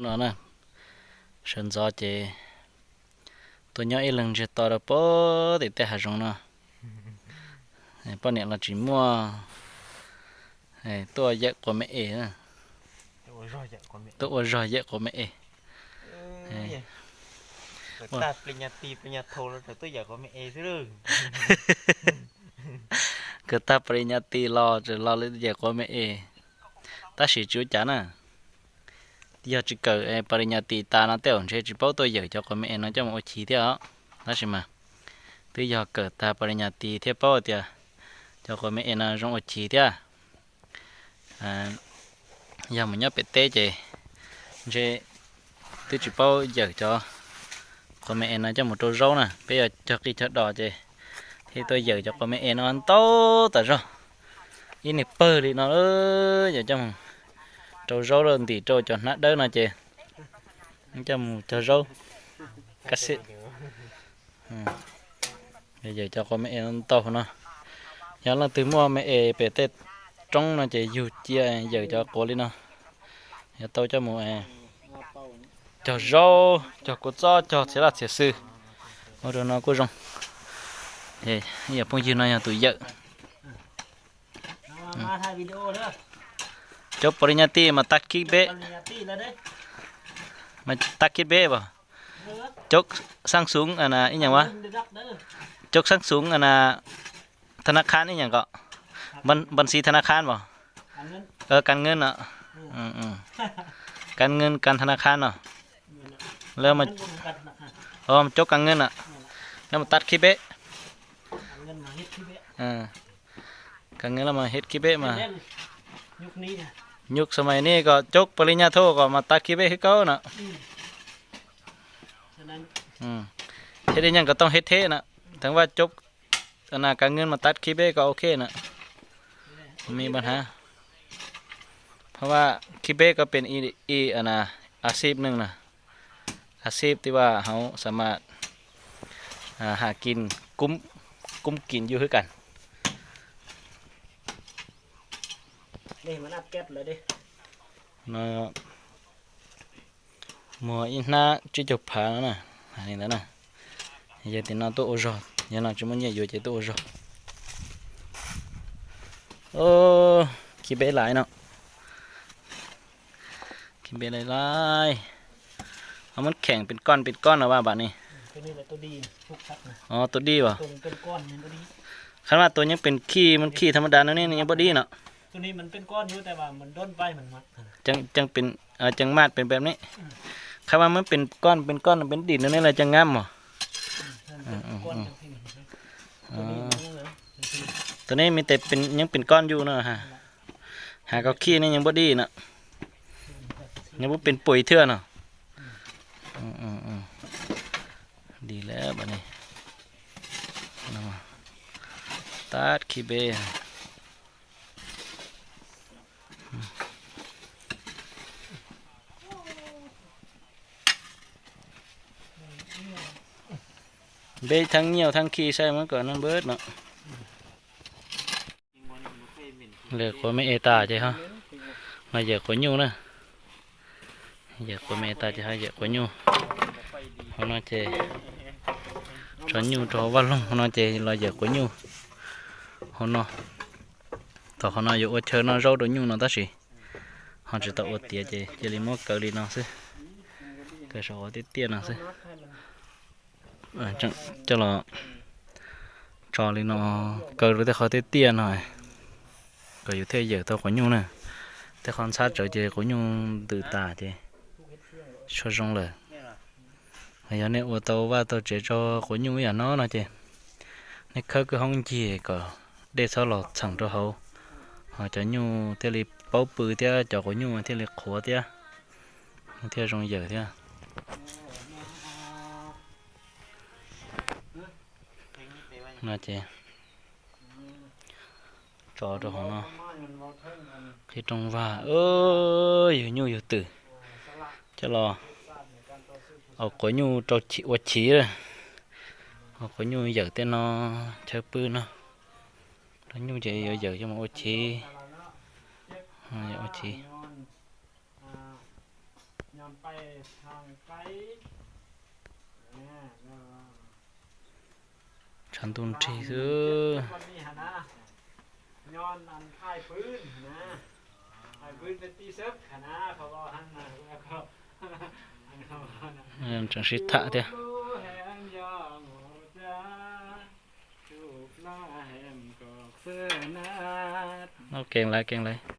No na, sawv ntxov ces tuaj nyob ib leeg ntsiag to rau pem tim tej hav zoov no. Poj niam los tsis muaj, tuaj yawm quav me es, tuaj ua zog yawm quav me es. Kawm tag pa li nyas tis los tseem los li yawm quav me es, tab sis tsis ua cas na. Yog tsis kawm pa li nyas tis tas no tej zaum ntshe tsis paub tuaj yawm cov quav me es no coj mus ua chiv thiab os. Tab sis mas twb yog kawm tag pa li nyas tis thiab paub tias cov quav me es no zoo ua chiv thiab. Yog mus nyob pem teb ces ntshe twb tsis paub yawm cov quav me es no coj mus rau zaub na, peb yuav cog qij cog dos ces thiaj tuaj yawm cov quav me es no ntau tas zog. Ib niag pawg li no, yog coj mus rau zaub lawm ntim rau cov hnab dawb no ces coj mus cog zaub. Yawm cov quav me es no ntau no. Yog leej twg muaj me es pem tej roob no ces yug cia yawm cov quav li no, yuav tau coj mus cog zaub, cog kua txob, cog txhiab laj txhiab xwb. Ua rau no kuj zoo. Yog phooj ywg no yog tus yawm. Cov pa li nyas tis mas tag khib peb, mas tag khib peb as. Cov xab xuv ib nyam as, cov xab xuv tha na khab ib nyam kom, npa xi tha na khab as, kan nkeeb no, kan nkeeb kan tha na khab no, lawv cov kan nkeeb no, lawv mas tag khib peb. Kan nkeeb lawv mas hib khib peb mas, nyuj xa mais ni kom cov pa li nyas thauj kom mas tag khib peb hib kaub no. Thiab li nyeej kom tooj hib theb no, theej vaj cov na kan nkeeb mas tag khib peb kom ok no. Mi npa hab,เพราะว่า khib peb ko pem ib a xib neej na, a xib ti vaj hauv xa mas ha kis, kub kis yug hwb kas. No muag ib hnab tsib caug phav no na, hais li ntawd na. Yog tim no tuaj ua zog, yog no tsis muaj nyiaj yuav ces tuaj ua zog. Khib peb lais no, khib peb lais lais, ho muab kheem pes koj pes koj no vas npam ni. Tus dib as, qhov mas tus yeej pes khij, muaj khij tham ma das no ne, yeej npuab dib no. Ceev maj pes npe ne, qhov mas muab pes koj pes koj no pes dim no ne los ceev ngab mog. Tus ne me tes yeej pes koj yug no, has kom khij ne yeej npuab dib no, yeej npuab pes puim thiab no. Dim lawm, tab khib peb. Peb theej nyuj theej khij saib muab kom noj npawb no. Lawv quav me es tas ces ho los yawm quav nyuj na. Yawm quav me es tas ces ho yawm quav nyuj. Hauv no ces tso nyuj rau hauv vaj loog, hauv no ces los yawm quav nyuj. Hauv no, thaum hauv no yuav ua chaw noj zaub rau nyuj no tab sis ho tsis tau ua tiav ces cia li muab kaw li no xwb, kaw saum qhov tiaj tiaj no xwb. Coj los tso li no, kaw rau tej qhov tiaj tiaj no kom yus thiaj yawm tau quav nyuj na. Tej qhov ntxhab tsawv ces quav nyuj ntws tas ces tsis zoo lawm. Yog nej ua tau vaj tau tsev tso quav nyuj ib yam no no ces nej khawb kwj hoob ncig kom dej txhob los txheem rau hauv, ho cov nyuj thiaj li paub pw thiab cov quav nyuj thiaj li qhuav thiab, thiaj zoo yawm thiab. No ces tso rau hauv no, qhib rooj vag, yug nyuj yug twm coj los, au quav nyuj rau ua chiv, au quav nyuj yawm tej no, chaw pw no, rau nyuj ces yuav yawm coj mus ua chiv, ua chiv. Tshav ntuj nrig xwb. Tseem sib tham thiab. Kees lawv, kees lawv.